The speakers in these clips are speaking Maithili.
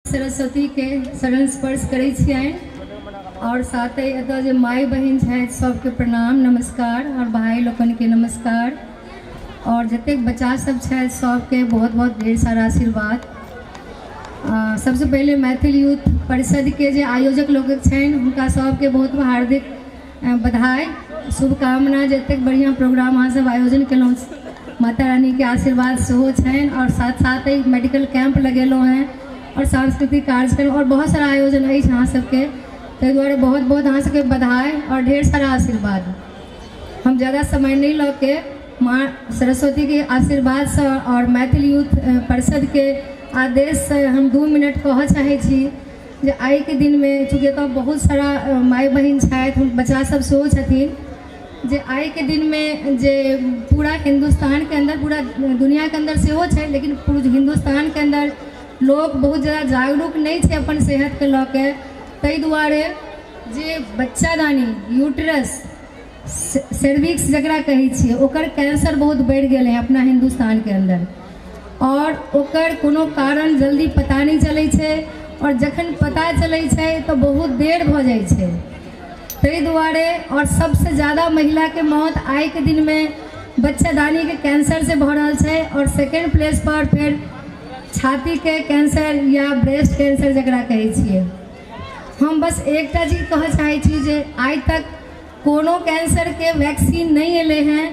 सरस्वतीके शरण स्पर्श करै छियनि आओर साथे एतऽ जे माय बहिन छथि सबके प्रणाम नमस्कार आओर भाय लोकनिके नमस्कार आओर जतेक बच्चा सब छथि सबके बहुत बहुत ढेर सारा आशीर्वाद। सबसँ पहिले मैथिल यूथ परिषदके जे आयोजक लोक छनि हुनका सबके बहुत हार्दिक बधाई शुभकामना जे एतेक बढ़िआँ प्रोग्राम अहाँ सब आयोजन केलहुँ, माता रानीके आशीर्वाद सेहो छनि आओर साथ साथ मेडिकल कैंप लगेलहुँ हेँ आओर सांस्कृतिक कार्यक्रम आओर बहुत सारा आयोजन अछि अहाँ सबके, ताहि दुआरे बहुत बहुत अहाँ सबके बधाई आओर ढेर सारा आशीर्वाद। हम ज़्यादा समय नहि लऽ के माँ सरस्वतीके आशीर्वादसँ आओर मैथिल यूथ परिषदके आदेशसँ हम 2 मिनट कहऽ चाहै छी जे आइके दिनमे चूँकि एतऽ बहुत सारा माय बहिन छथि, बच्चा सब सेहो छथिन, जे आइके दिनमे जे पूरा हिन्दुस्तानके अन्दर पूरा दुनिआके अन्दर सेहो छै, लेकिन पूरा हिन्दुस्तानके अन्दर लोक बहुत जादा जागरूक नहि छै अपन सेहतके लऽ के, ताहि दुआरे जे बच्चादानी यूट्रस सर्विक्स जकरा कहै छियै ओकर कैंसर बहुत बढ़ि गेलै हँ अपना हिन्दुस्तानके अन्दर आओर ओकर कोनो कारण जल्दी पता नहि चलै छै आओर जखन पता चलै छै तऽ बहुत देर भऽ जाइ छै, ताहि दुआरे आओर सबसँ ज्यादा महिलाके मौत आइके दिनमे बच्चादानीके कैंसरसँ भऽ रहल छै आओर सेकेण्ड प्लेसपर फेर छातीके कैंसर या ब्रेस्ट कैंसर जकरा कहै छियै। हम बस एकटा चीज कहऽ चाहै छी जे आइ तक कोनो कैंसरके वैक्सीन नहि एलै हेँ,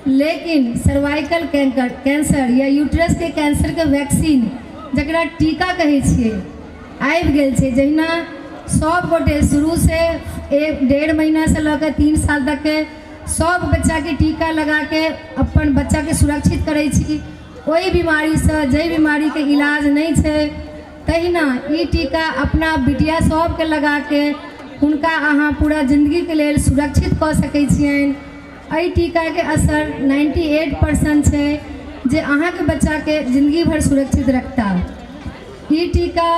लेकिन सर्वाइकल कैंसर या यूट्रसके कैंसरके वैक्सीन जकरा टीका कहै छियै आबि गेल छै। जहिना सब गोटे शुरूसँ 1-1.5 महीनासँ लऽ कऽ 3 साल तकके सब बच्चाके टीका लगाके अपन बच्चाके सुरक्षित करै छी ओहि बीमारीसँ, जाहि बीमारीके इलाज नहि छै, तहिना ई टीका अपना बिटिया सबके लगाके हुनका अहाँ पूरा जिन्दगीके लेल सुरक्षित कऽ सकै छियनि। एहि टीकाके असर 98% छै जे अहाँके बच्चाके जिन्दगी भरि सुरक्षित रखता। ई टीका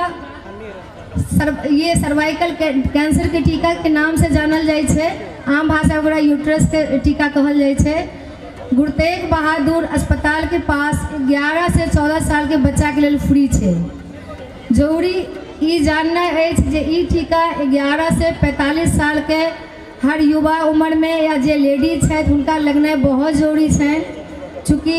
ये सर्वाइकल कैंसरके टीकाके नामसँ जानल जाइ छै, आम भाषा ओकरा यूट्रसके टीका कहल जाइ छै। गुरु तेग बहादुर अस्पतालके पास 11 से 14 सालके बच्चाके लेल फ्री छै। जरूरी ई जाननाइ अछि जे ई टीका 11 से 45 सालके हर युवा उम्रमे या जे लेडीज छथि हुनका लगनाइ बहुत जरूरी छनि, चूँकि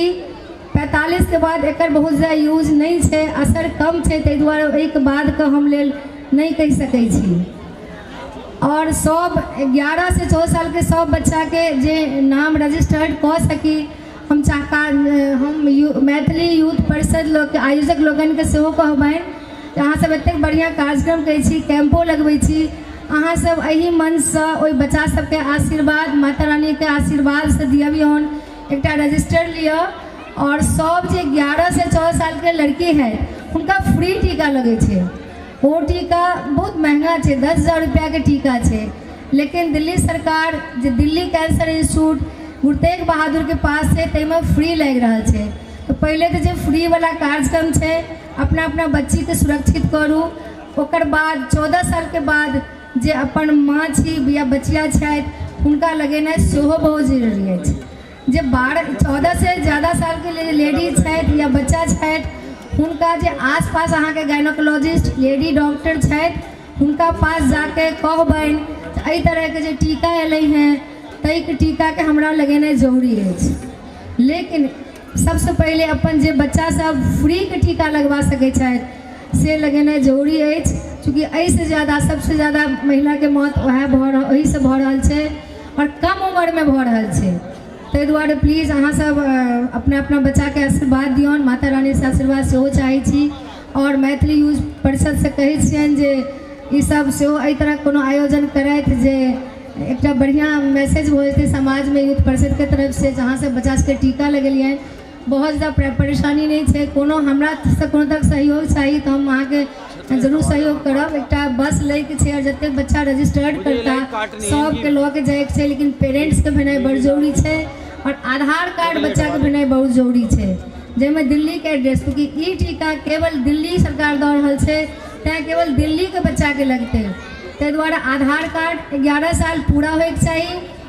45 के बाद एकर बहुत ज्यादा यूज नहि छै, असर कम छै, ताहि दुआरे ओहिके बादके हम लेल नहि कहि सकै छी। आओर सब 11 से 14 सालके सब बच्चाके जे नाम रजिस्टर्ड कऽ सकी, हम हम मैथिली यूथ परिषद लोक आयोजक लोकनिके सेहो कहबनि जे अहाँसब एतेक बढ़िआँ कार्यक्रम करै छी, कैम्पो लगबै छी, अहाँसब एहि मंचसँ ओहि बच्चा सबके आशीर्वाद माता रानीके आशीर्वादसँ दिअबियौन, एकटा रजिस्टर लिअ आओर सब जे 11 से 14 सालके लड़की है हुनका फ्री टीका लगै छै। ओ टीका बहुत महंगा छै, 10,000 रुपैआके टीका छै, लेकिन दिल्ली सरकार जे दिल्ली कैंसर इंस्टीट्यूट गुरु तेग बहादुरके पास छै ताहिमे फ्री लागि रहल छै। तऽ पहिले तऽ जे फ्रीवला कार्यक्रम छै अपना अपना बच्चीके सुरक्षित करू, ओकर बाद 14 सालके बाद जे अपन माँ छी या बचिया छथि हुनका लगेनाइ सेहो बहुत जरूरी अछि। जे 12-14 से ज़्यादा सालके लेडीज छथि या बच्चा छथि हुनका जे आसपास अहाँके गायनोकोलॉजिस्ट लेडी डॉक्टर छथि हुनका पास जाके कहबनि एहि तरहके जे टीका एलै हेँ ताहिके टीकाके हमरा लगेनाइ जरूरी अछि। लेकिन सबसँ पहिले अपन जे बच्चा सब फ्रीके टीका लगवा सकै छथि से लगेनाइ जरूरी अछि, चूँकि एहिसँ ज्यादा सबसँ ज्यादा महिलाके मौत वएह भऽ ओहिसँ भऽ रहल छै आओर कम उमरमे भऽ रहल छै। ताहि दुआरे प्लीज अहाँसब अपना अपना बच्चाके आशीर्वाद दियौन, माता रानीसँ आशीर्वाद सेहो चाहै छी आओर मैथिली यूज परिषदसँ कहै छियनि जे ईसब सेहो एहि तरहक कोनो आयोजन करथि जे एकटा बढ़िआँ मैसेज भऽ जेतै समाजमे यूथ परिषदके तरफसँ, जहाँसँ बच्चा सबके टीका लगेलियनि। बहुत ज्यादा परेशानी नहि छै, कोनो हमरासँ कोनो तरहक सहयोग चाही तऽ हम अहाँके जरूर सहयोग करब। एकटा बस लैके छै आओर जतेक बच्चा रजिस्टर्ड करता सबके लऽ के जाइके छै, लेकिन पेरेंट्सके भेनाइ बड़ जरूरी छै आओर आधार कार्ड बच्चाके भेनाइ बहुत जरूरी छै, जाहिमे दिल्लीके एड्रेस, चूँकि ई टीका केवल दिल्ली सरकार दऽ रहल छै तैँ केवल दिल्लीके बच्चाके लगतै, ताहि दुआरे आधार कार्ड 11 साल पूरा होइके चाही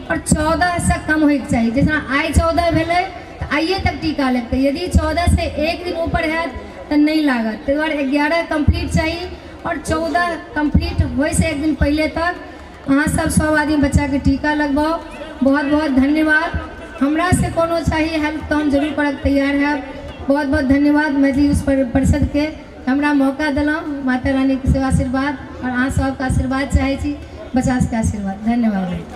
आओर 14 से कम होइके चाही। जेना आइ 14 भेलै तऽ आइए तक टीका लगतै, यदि 14 से 1 दिन ऊपर हैत तऽ नहि लागत। ताहि दुआरे 11 कम्प्लीट चाही आओर 14 कम्प्लीट होइसँ एक दिन पहिले तक अहाँ सब आदमी बच्चाके टीका लगवाउ। बहुत बहुत धन्यवाद। हमरा से कोनो चाही हेल्प तऽ हम जरूर करऽ तैयार हैब। बहुत बहुत धन्यवाद मैथिली परिषदके, हमरा मौका देलहुँ। माता रानीके सेहो आशीर्वाद आओर अहाँ सबके आशीर्वाद चाहै छी, बच्चा सबके आशीर्वाद। धन्यवाद।